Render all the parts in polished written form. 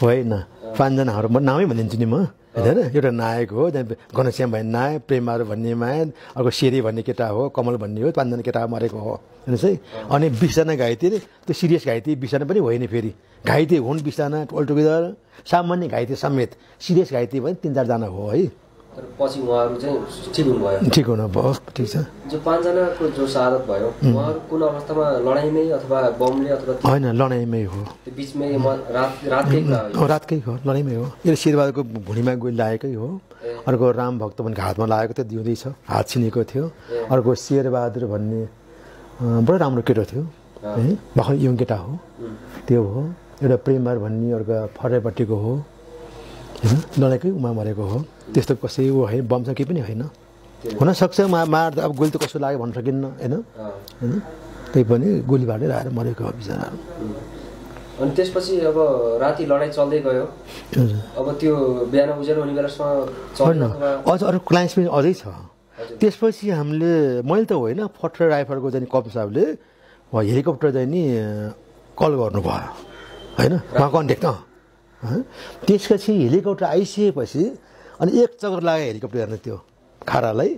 होइन 5 जनाहरू म नामै भनिदिन्छु नि म होइन एउटा नायक हो घनश्याम भन्ने नायक प्रेमबहादुर भन्ने नायक अर्को शेरी भन्ने केटा हो कमल भन्ने हो 5 जना केटा मरेको हो हेर्नुहोस् है अनि 20 जना घाइते त्यो सिरियस घाइते 20 जना पनि होइन फेरि घाइते हुन् 20 जना अल टुगेदर सामान्य घाइते समेत सिरियस घाइते पनि 3-4 जना हो है तर पछि उहाँहरू चाहिँ ठिक हुनुभयो ठिक हुनुभयो ठिक छ जो 5 जनाको जो शहादत भयो उहाँहरू कुन अवस्थामा लडाइँमै अथवा बमले अथवा होइन लडाइँमै हो त्यो बीचमै रातकै हो लडाइँमै हो यो शेरबहादुरको भुँडीमा गोली लागेकै हो अर्को राम भक्त भन्ने हातमा लागेको थियो दिउँदैछ हात छिनेको थियो अर्को शेरबहादुर भन्ने बडो राम्रो केटो थियो है भर्खर यङ केटा हो त्यो हो एउटा प्रेमबहादुर भन्ने अर्को फरेपट्टिको हो होइन लडाइँकै उमा मरेको हो त्यस्तो कसै ऊ है बम छ केही पनि होइन हुनसक्छ मार अब गोली त कसो लाग्यो भन्न सकिन्न होइन होइन त्यही पनि गोलीबाटै आएर मरेको हो बिचराहरू अनि त्यसपछि अब राति लडाइँ चल्दै गयो अब त्यो बिहान उज्यालो हुने बेलासम्म अझ अरू क्लाइन्स पनि अझै छ त्यसपछि हामीले मैले त होइन फटर राइफलको चाहिँ कप साहबले हेलिकप्टर चाहिँ नि कल गर्नुभयो होइन उहाँ कन्ट्याक्ट त्यसपछि हेलिकप्टर आइसकेपछि अनि एक चक्कर लाग्यो हेलिकप्टर हेर्नु त्यो खारालाई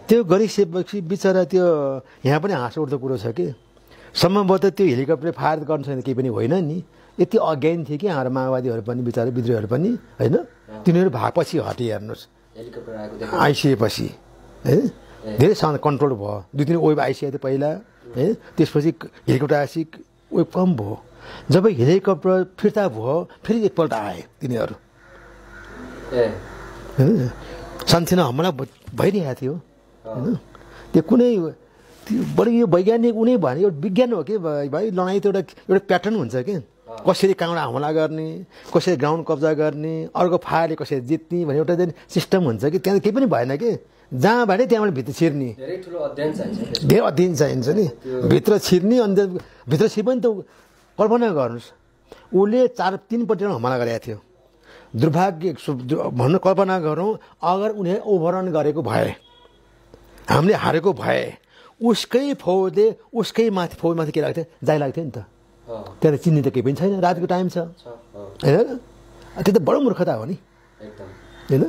त्यो गरिसकेपछि बिचरा त्यो यहाँ पनि हाँस उठ्दो कुरो छ कि सम्भवतः त्यो हेलिकप्टर फायर गर्नु छैन केही पनि होइन नि यति अज्ञान थियो कि हाम्रो माओवादीहरू पनि बिचरा विद्रोहीहरू पनि होइन तिनीहरू भागपछि हटे हेर्नुहोस् आइसकेपछि है धेरै सानो कन्ट्रोल भयो 2-3 वेभ आइसकेको थियो पहिला है त्यसपछि हेलिकप्टर आएपछि वेभ कम भयो जब हेलिकप्टर फिर्ता भयो फेरि एकपल्ट आए तिनीहरू होइन सानसानो हमला भइरहेको थियो होइन त्यो कुनै बढी यो वैज्ञानिक उनी भने एउटा विज्ञान हो कि भाइ लडाइँ त एउटा प्याटर्न हुन्छ कि कसरी कहाँबाट हमला गर्ने कसरी ग्राउन्ड कब्जा गर्ने अर्को फायरले कसरी जित्ने भन्ने एउटा चाहिँ सिस्टम हुन्छ कि त्यहाँ केही पनि भएन कि जहाँबाट त्यहाँबाट भित्र छिर्ने धेरै अध्ययन चाहिन्छ नि भित्र छिर्ने अनि भित्र छिर पनि त कल्पना गर्नुहोस् उसले 3-4पल्ट हमला गरेको थियो दुर्भाग्य भन्नु कल्पना गरौँ अगर उनीहरूले ओभररन गरेको भए हामीले हारेको भए उसकै फौजले उसकै फौजमाथि के लाग्थ्यो जाइ लाग्थ्यो नि त त्यहाँ चिन्ने त केही पनि छैन रातको टाइम छ होइन त्यो त बडो मूर्खता हो नि होइन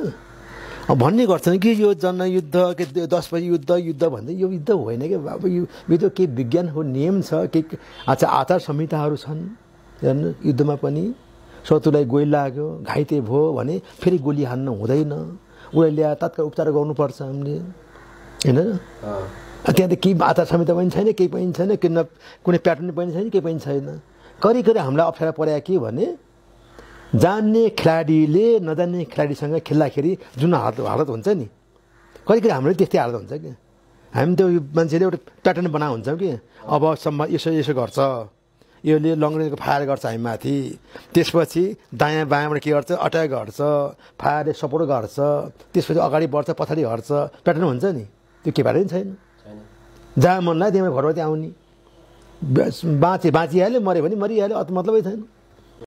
भन्ने गर्छन् कि यो जनयुद्ध के 10 बजी युद्ध भन्दै यो युद्ध होइन कि अब यो त केही विज्ञान हो नियम छ के आचार संहिताहरू छन् हेर्नु युद्धमा पनि शत्रुलाई गोली लाग्यो घाइते भयो भने फेरि गोली हान्न हुँदैन उसलाई ल्याएर तत्काल उपचार गर्नुपर्छ हामीले होइन त्यहाँ त केही आचार संहिता पनि छैन केही पनि छैन कुनै प्याटर्न पनि छैन केही पनि छैन करिकरि हामीलाई अप्ठ्यारो पर्यो के भने जान्ने खेलाडीले नजान्ने खेलाडीसँग खेल्दाखेरि जुन हालत हुन्छ नि करिकरि हाम्रो त्यस्तै हालत हुन्छ कि हामी त मान्छेले एउटा प्याटर्न बनाएको हुन्छौँ कि अब सम्म यसो गर्छ योले लङ रेन्जको फायर गर्छ हामी माथि त्यसपछि दायाँ बायाँबाट के गर्छ अट्याक गर्छ फायरले सपोर्ट गर्छ त्यसपछि अगाडि बढ्छ पछाडि हट्छ प्याटर्न हुन्छ नि त्यो के बारे पनि छैन जहाँ मन लाग्यो त्यहाँ घरबाट आउने बाँचिहाल्यो मऱ्यो भने मरिहाल्यो मतलबै छैन